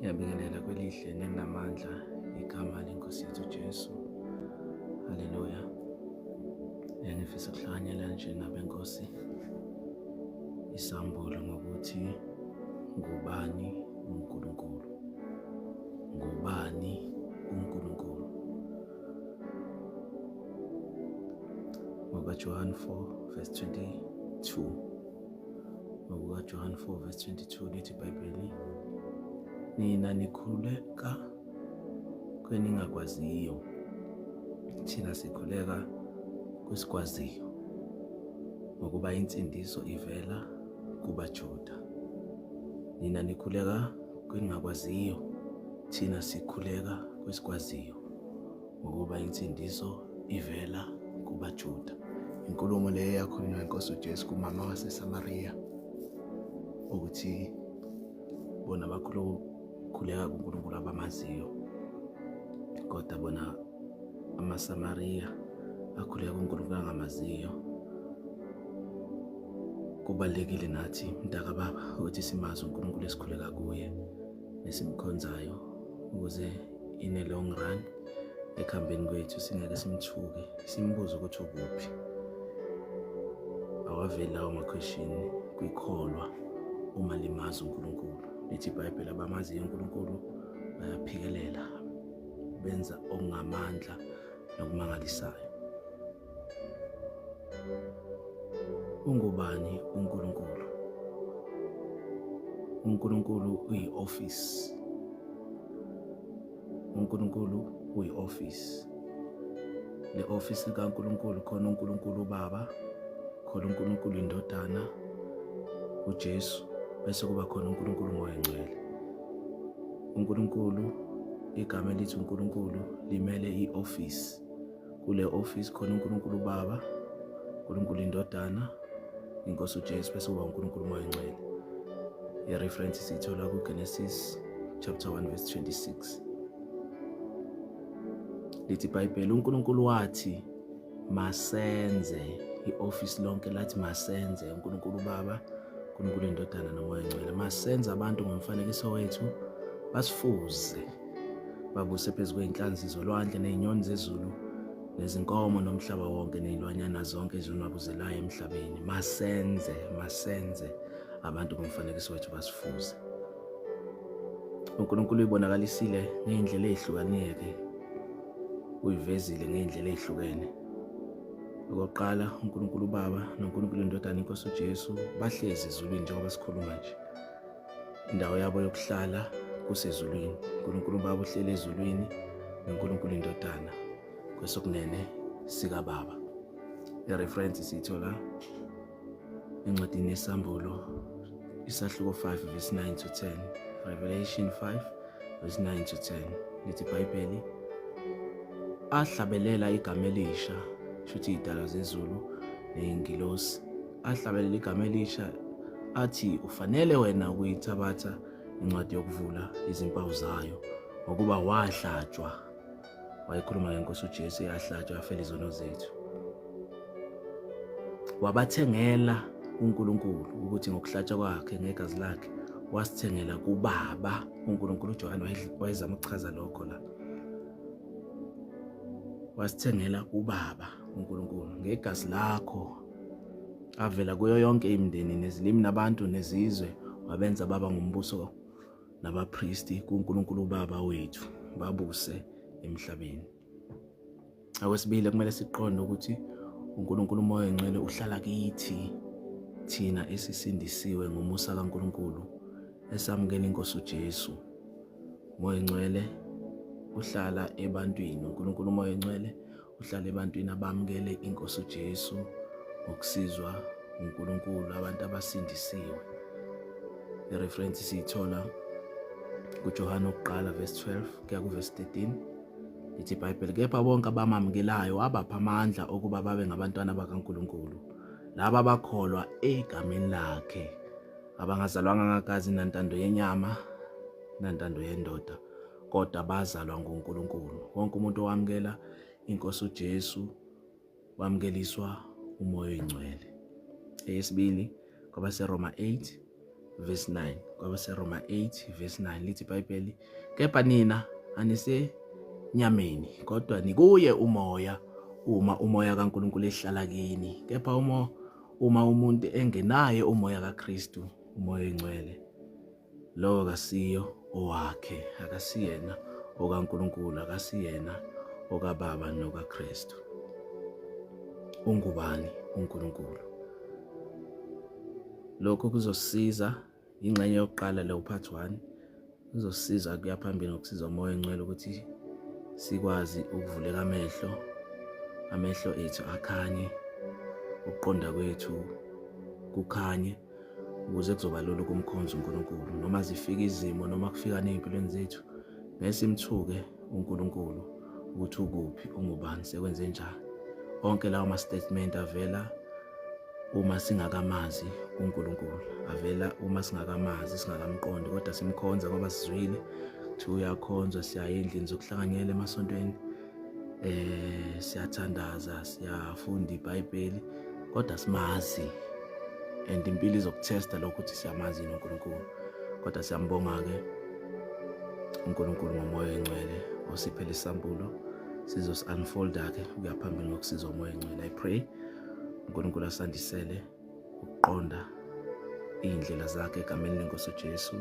Ngiyabingelela kwelihle nelinamandla igama lenkosi yethu Jesu. Haleluya. Ngifisa ukuhlanganyela nje nabenkosi isambulo ngokuthi ngubani uNkulunkulu. Ngubani uNkulunkulu? NgokaJohane 4 verse 22. NgokukaJohane 4 verse 22 lithi iBhayibheli, nina nikhuleka kweningakwaziyo, thina sikhuleka kwesikwaziyo, ngokuba insindiso ivela kubaJuda. Nina nikhuleka kweningakwaziyo, thina sikhuleka kwesikwaziyo, ngokuba insindiso ivela kubaJuda. Inkulumo leyo yakhulunywa inkosi uJesu kumama waseSamariya ukuthi bona bakhuleka kuNkulunkulu abamaziyo, kodwa bona amaSamariya akhuleka kuNkulunkulu angamaziyo. Kubalulekile nathi mntakababa ukuthi simazi uNkulunkulu esikhuleka kuye nesimkhonzayo ukuze in a long run ekuhambeni kwethu singeke simthuke simbuze ukuthi ukuphi. Awaveli lawo ma-question kwikholwa uma limazi uNkulunkulu. Lithi iBhayibheli abamaziyo uNkulunkulu bayaphikelela, benza okungamandla nokumangalisayo. Ungubani uNkulunkulu? uNkulunkulu uyi-office. uNkulunkulu uyi-office. Le office likaNkulunkulu khona uNkulunkulu uBaba, khona uNkulunkulu iNdodana, uJesu, bese kuba khona uNkulunkulu uMoya Ngcwele. uNkulunkulu, igama elithi uNkulunkulu limele i-office. Kule office khona uNkulunkulu uBaba, uNkulunkulu iNdodana, inkosi uJesu, bese kuba uNkulunkulu uMoya Ngcwele. I-reference siyithola kuGenesis chapter 1 verse 26. Lithi iBhayibheli uNkulunkulu wathi masenze, i-office lonke lathi masenze, uNkulunkulu uBaba, uNkulunkulu iNdodana noMoya Ngcwele, masenze abantu ngomfanekiso wethu, basifuze, babuse phezu kwey'nhlanzi zolwandle ney'nyoni zezulu nezinkomo nomhlaba wonke ney'lwanyana zonke ezinwabuzelayo emhlabeni. Masenze, masenze abantu ngomfanekiso wethu, basifuze. uNkulunkulu uyibonakalisile ngey'ndlela ey'hlukaneke, uyivezile ngey'ndlela ey'hlukene. Okokuqala, uNkulunkulu uBaba noNkulunkulu iNdodana iNkosi uJesu bahlezi ezulwini njengoba sikhuluma nje. Indawo yabo yokuhlala kusezulwini. uNkulunkulu uBaba uhleli ezulwini noNkulunkulu iNdodana kwesokunene sikaBaba. I-reference siyithola encwadini yeSambulo isahluko 5 verse 9 to 10. Revelation 5 verse 9 to 10 lithi iBhayibheli, ahlabelela igama elisha, shuthi idalwa zezulu neyingilosi, ahlabelela igama elisha athi, ufanele wena ukuyithabatha incwadi yokuvula izimpawu zayo, ngokuba wahlatshwa. Wayekhuluma ngenkosi uJesu eyahlatshwa yafela izono zethu. Wabathengela uNkulunkulu ukuthi ngokuhlatshwa kwakhe ngegazi lakhe wasithengela kuBaba uNkulunkulu. uJohane wayezama ukuchaza lokho la, wasithengela kuBaba uNkulunkulu ngegazi lakho, avela kuyo yonke imindeni nezilimi nabantu nezizwe, wabenza baba ngumbuso nabapristi kuNkulunkulu uBaba wethu, babuse emhlabeni. Okwesibili, kumele siqonde ukuthi uNkulunkulu uMoya oNgcwele uhlala kithi thina esisindisiwe ngomusa kaNkulunkulu, esamukela inkosi uJesu. Umoya oNgcwele uhlala ebantwini. uNkulunkulu uMoya oNgcwele uhlala ebantwini abamukele inkosi uJesu ngokusizwa uNkulunkulu, abantu abasindisiwe. I-reference siyithola kuJohane wokuqala verse 12 kuya kuverse 13. Lithi iBhayibheli, kepha bonke abamamukelayo wabapha amandla okuba babe ngabantwana bakaNkulunkulu, laba abakholwa egameni lakhe, abangazalwanga ngagazi nantando yenyama nantando yendoda, kodwa bazalwa nguNkulunkulu. Wonke umuntu owamukela inkosi uJesu wamukeliswa uMoya oNgcwele. Eyesibili, kwabaseRoma 8 verse 9. KwabaseRoma 8 verse 9 lithi iBhayibheli, kepha nina anisenyameni, kodwa nikuye umoya, uma umoya kaNkulunkulu ehlala kini. Kepha uma umuntu engenaye umoya kaKristu, umoya oyingcwele, lowo kasiyo owakhe, akasiyena okaNkulunkulu, akasiyena okaBaba nokaKristu. Ungubani uNkulunkulu? Lokho kuzosiza ingxenye yokuqala leyo, part 1, kuzosiza kuya phambili ngokusiza umoya ongcwele ukuthi sikwazi ukuvuleka amehlo, amehlo ethu akhanye, ukuqonda kwethu kukhanye, ukuze kuzoba lula ukumkhonza uNkulunkulu noma zifika izimo noma kufika ney'mpilweni zethu, ngeke simthuke uNkulunkulu ukuthi ukuphi, ungubani, sekwenze njani. Onke lawo ma-statement avela uma singakamazi uNkulunkulu, avela uma singakamazi, singakamqondi, kodwa simkhonza ngoba sizwile kuthiwa uyakhonzwa. Siyaya endlini zokuhlanganyela emasontweni, siyathandaza, siyafunda iBhayibheli, kodwa simazi. And impilo izokuthesta lokho ukuthi siyamazi yini uNkulunkulu. Kodwa siyambonga ke uNkulunkulu ngomoya oyingcwele osiphele isambulo, sizos-unfolda ke ukuya phambili ngokusiza umoya oyingcwele. I pray uNkulunkulu asandisele ukuqonda iy'ndlela zakhe egameni lenkosi uJesu.